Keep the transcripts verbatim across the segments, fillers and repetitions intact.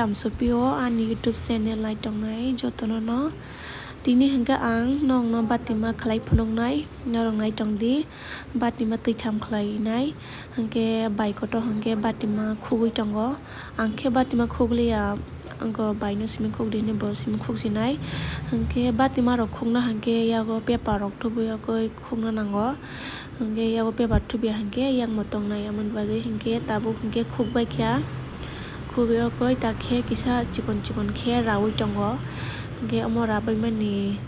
Tamsopio ani YouTube channel nai tongnai jotono no. Tini hwnkhe ang nokno batima khlai phunuknai, norok nai tongdi, batima twi tham khlainai, hwnkhe bai kotor hwnkhe batima khugwi tongo. Ang khe batima khugliya, ang khe baino simi khukdi hinwi bo simi khuksinai. Hwnkhe batima rok khukna hwnkhe yago paper rok thubui yogwi khukna nango. Hwnkhe yago paper thubiya hwnkhe yakmo tongnai, aboni bagwi hwnkhe tabuk hwnkhe khukbai kha. Khugwi yogwi ta khe kisa chikon chikon khe raui tongo. Hwnkhe omo rabaimani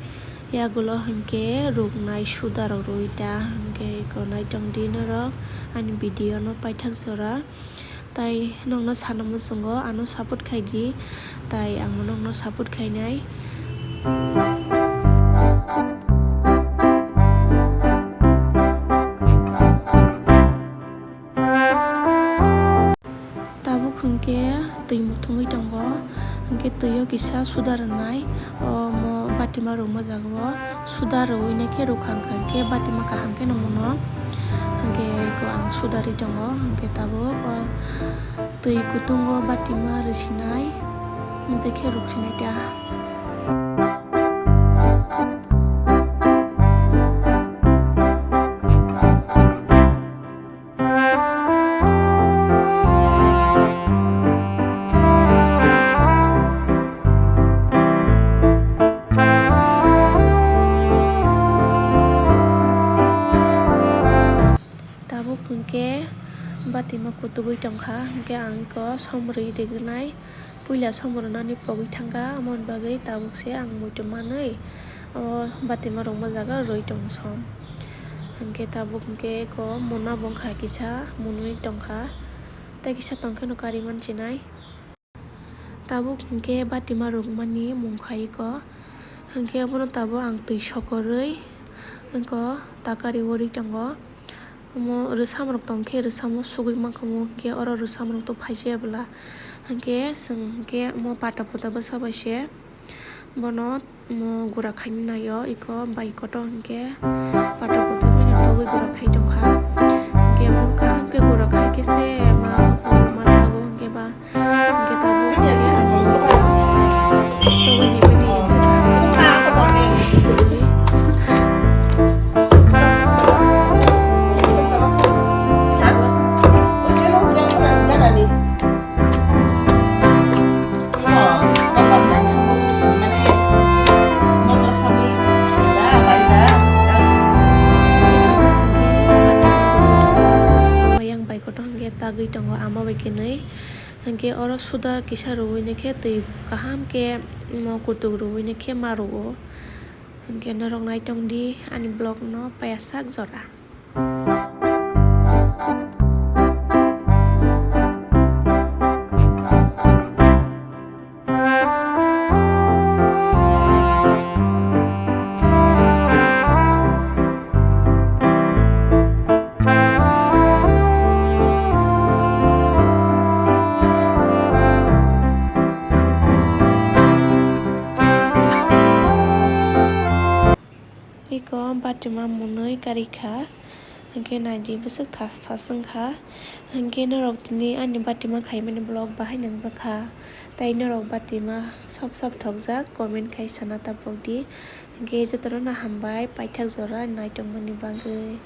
yagulo hwnkhe ruknai suda rok rwui ta. Hwnkhe eko nai tongdi norok ani video no paithak jora. Tai nokno sana muchungo ano support khaidi, tai angbo nokno support khainai. Tabuk hwnkhe twi muthungwi tongo, hwnkhe twio kisa suda rwnai, omo batima rwma jagao. Suda rwui naikhe rwkha hwnkha hwnkhe batima kaham kheno muno. Hwnkhe eko ang suda rwi tongo, hwnkhe tabuk o twi kutungo batima rwsinai, hwnkhe rwksinai ta. Tabuk hwnkhe batima kutugwi tongkha, hwnkhe ang eko somrwi rignai. Puila somrwnani pogwi thangkha, aboni bagwi tabuk se ang muitu manwi o batima rwma jaga rwi tongo som. Hwnkhe tabuk hwnkhe eko muna bo wngkha kisa, munwi tongkha, tei kisa tongkheno kari manchinai. Tabuk hwnkhe batima rwkmani mung khai eko, hwnkhe abono tabuk ang twi sokorwi eko ta kari o rwi tongo. Omo rwsamrok tongkhe rwsamo sugwi mankha omo hwnkhe oro rwsamrok to phaijaya bwla hwnkhe chwng hwnkhe omo pata pota bwsa bai se bono omo gura khaina naio eko bai kotor hwnkhe pata pota bai togwi gura khai tongkha hwnkhe omo kaham khe gura khai khe se ma ma thago hwnkhe ba. Yang bai kotor hwnkhe tagwi tongo ama bai khe nwi. Hwnkhe oro suda kisa rwui nai khe twi kaham khe mo kutuk rwui nai khe ma rwo. Hwnkhe norok nai tongdi ani vlog no paiya sak jora. Eko batima mwnwi karikha, hwnkhe naidi bwswk thas thas wngkha, hwnkhe norok tini ani batima khaimani vlog bahai nangjakha, tei norok batima sop sop thokjak comment khai sana tapokdi, hwnkhe jotono hambai paithak jora naitokmani bagwi.